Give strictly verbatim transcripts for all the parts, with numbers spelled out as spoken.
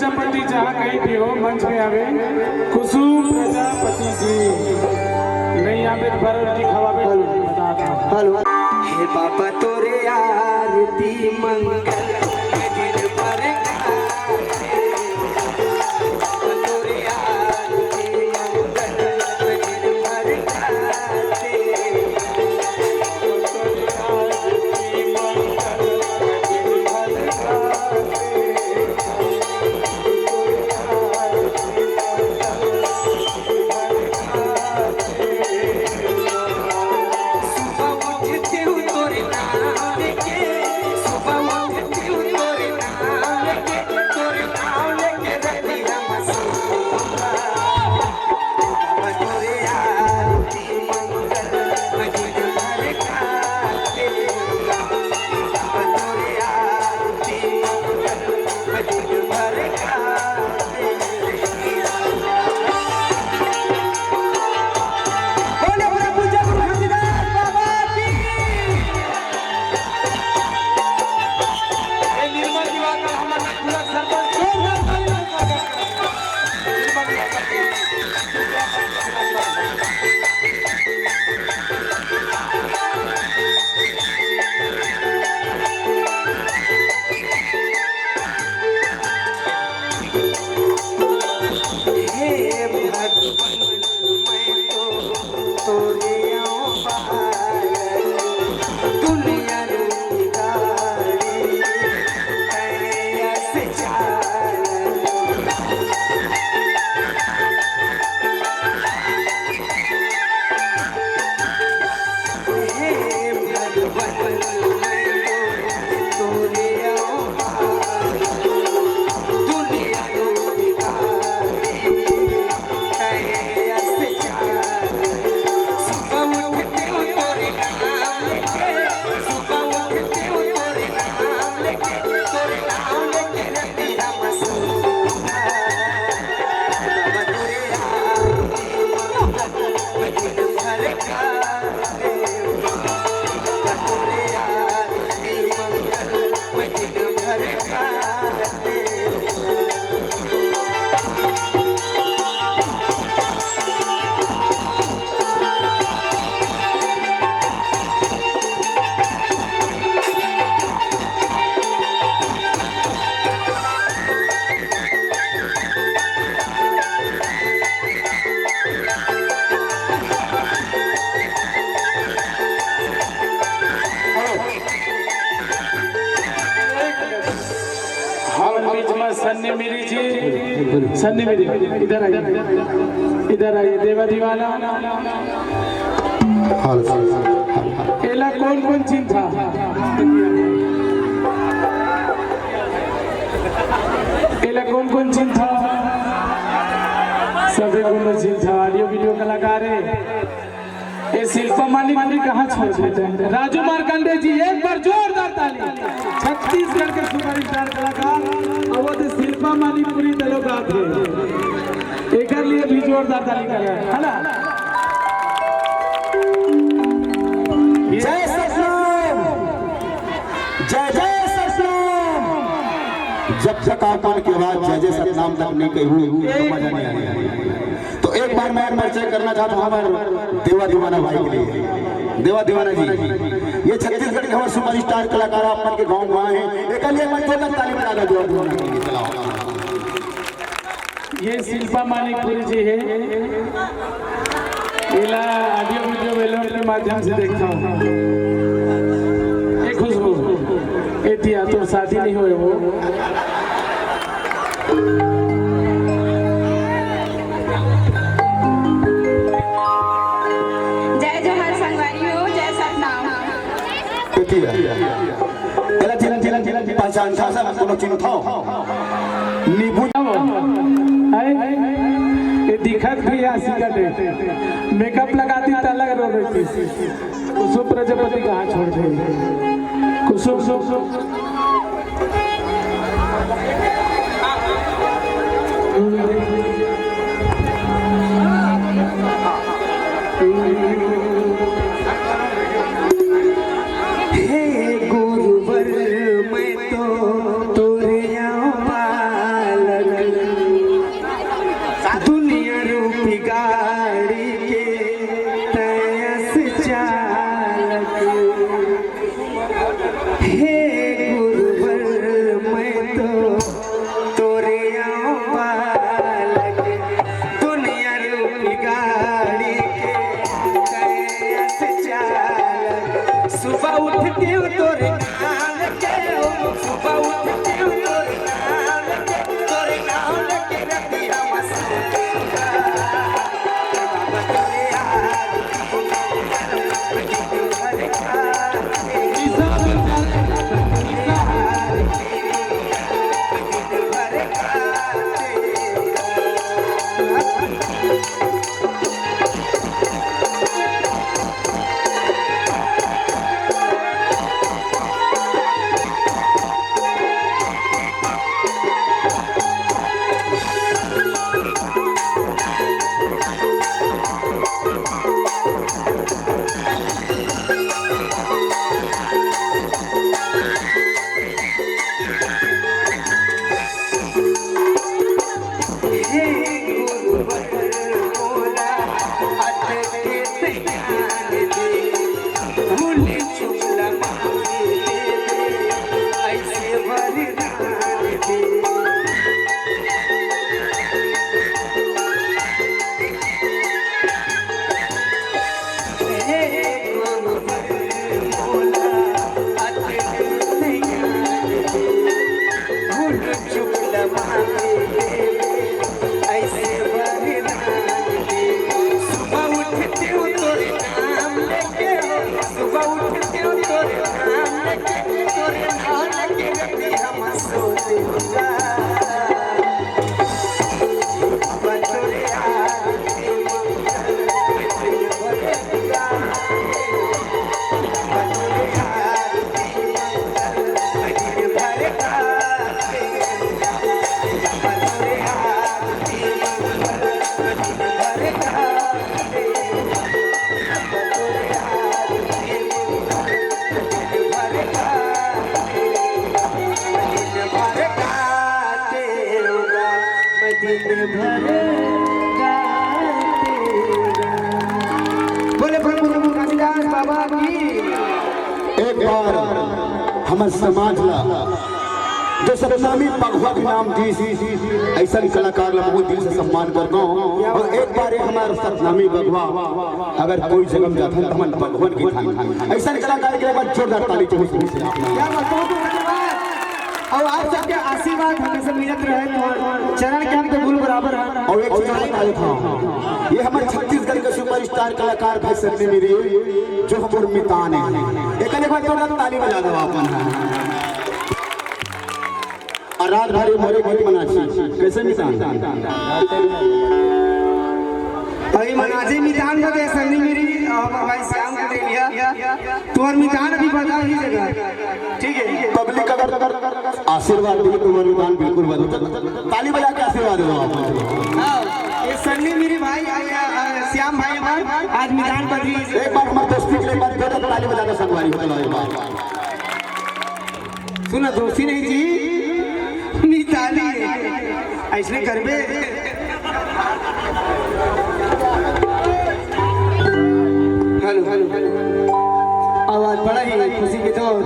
प्रजापति जहाँ कहीं भी हो, मंच में आवे, कुसुम प्रजापति जी। नहीं आवे तो बरोर जी खवावे, हेलो। बता दो। हेलो। हे बाबा तोरे आरती मंगल, तोरे आरती मंगल, हमर बीच में सन्नी मिरी जी, सन्नी मिरी, इधर आइए, इधर आइए, देवा दीवाना। हेलो। एला कौन कौन चिन्हथे? एला कौन कौन चिन्हथे? सभी कोनो चिन्हथे, audio video कलाकार हे। ये शिल्पा मानिकपुरी कहाँ छोड़ देते हैं? राजू मार्कंडे जी, एक बार जोरदार ताली। छत्तीसगढ़ के superstar कलाकार अवध शिल्पा मानिकपुरी तलो गात हे। एकर लिए भी जोरदार ताली करें, है ना? जय सतनाम, जय जय सतनाम। जब तक आप मन के आवाज जय जय सतनाम तक नहीं कही हुई, तो मजा नहीं आने वाला। तो एक बार मैं परिचय करना चाहता हूँ हमारे देवा दीवाना भाई के लिए। देवा दीवाना जी, ये छत्तीसगढ़ के हमारे superstar कलाकार आप मन के गांव में आए हैं, एक लिए मन जोरदार ताली बजा दो देवा दीवाना के लिए। चलाओ। ये शिल्पा मानिकपुरी जी है, एला audio video ballot के माध्यम से देखता हूँ। ए खुशबू, ए दिया, तोर शादी नहीं होए वो। जय जोहार संगवारी हो, जय सतनाम। एती हे। एला चिन्हत, चिन्हत, चिन्हत, पहचानथव सब, कोनो चिन्हथव? नींबू। हैं? ये दिखत भी आशिका दे। Makeup लगाती त अलग रो रही थी। कुसुम प्रजापति कहाँ छोड़ दे? कुसुम, कुसुम। हे गुरुवर, मैं तो तोरे आँव बालक। ऐसे वरदान दे, सुबह उठती हूँ तोरे नाम लेके, सुबह उठती हूँ तोरे नाम लेके, तोरे नाम लेके रतिया हम सोते हुआ। अब तोरे आरती मंगल, अब तोरे आरती मंगल, अब तोरे आरती मंगल, अब तोरे आरती बोले प्रभु प्रभु कालिदास बाबा की। एक बार हमर समाज ला जो सतनामी बघवा के नाम दीस, अइसन कलाकार ला बहुत दिल से सम्मान करथों। अउ एक बार ये हमर सतनामी बघवा अगर कोई जगह जाथन त हमन बघवन कहिथन। अइसन कलाकार के लिए एक बार जोरदार ताली चाही। क्या बात, बहुत बहुत धन्यवाद। अउ आप सबके आशीर्वाद हमेशा मिलत रहे, तो चरण के हम तो धूल बराबर है। अउ एक चीज और बता देथों, ये हमर छत्तीसगढ़ के सुपरस्टार कलाकार भाई सन्नी मिरी, जो हमर मितान हे, एक बार जोरदार ताली बजा दो आप मन। अउ रात भर ये मोरे गीत मनाची, कइसे मितान? अभी मनाची मितान बदे सन्नी मिरी, अउ हमर भाई श्याम के दे दिया। तुम्हर मितान अभी बता ही जगह, ठीक है? पब्लिक अगर आशीर्वाद दे, तुम्हर मितान बिल्कुल बदल। ताली बजा के आशीर्वाद दो आप। हाँ, ये सन्नी मिरी भाई, आ, आ, आ, श्याम भाई हमार, आज मितान बदली। एक बार हमर दोस्ती के लिए एक बार जोरदार ताली बजा के संगवारी हो, चलो एक बार। सुना, दोस्ती नहीं जी, मिताली हे। अइसने करबे। Hello, hello. अउ आज बड़ा ही खुशी के दौर।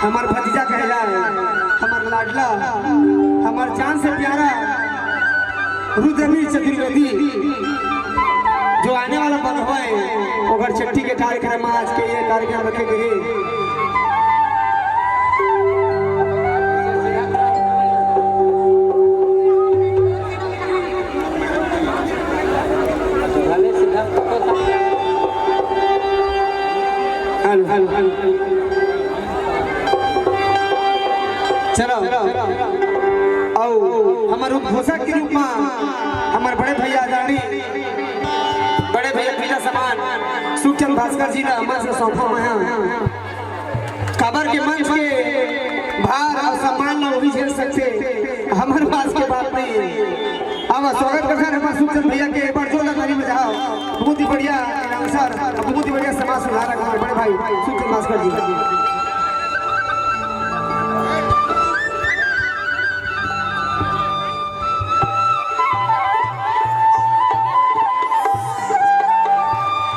हमर भतीजा कहला हे, हमर लाडला, हमर जान से प्यारा रुद्रवीर चतुर्वेदी, जो आने वाला बघवा हे, ओकर छट्ठी के कार्यक्रम में आज के ये कार्यक्रम रखे गए हे। Hello, hello, hello. चलो, अउ हमर उद्घोषक के रूप में हमर बड़े भैया आदरणीय बड़े भैया पिता समान सुखचंद भास्कर जी ला हमर से सौंपो मैं। काबर के मंच के भार अउ सम्मान ला वो भी झेल सकथे, हमर पास के बात नहीं हे। अब स्वागत करथन हमर सुखचंद भैया के, एक बार जोरदार ताली बजाओ। बहुत ही बढ़िया अनाउंसर, बहुत ही बढ़िया समाज सुधारक हमर बड़े भाई सुखचंद भास्कर जी।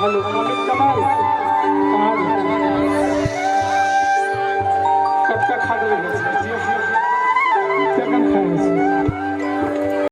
हेलो, अमित कमाल, कहाँ है? कब तक खा गए?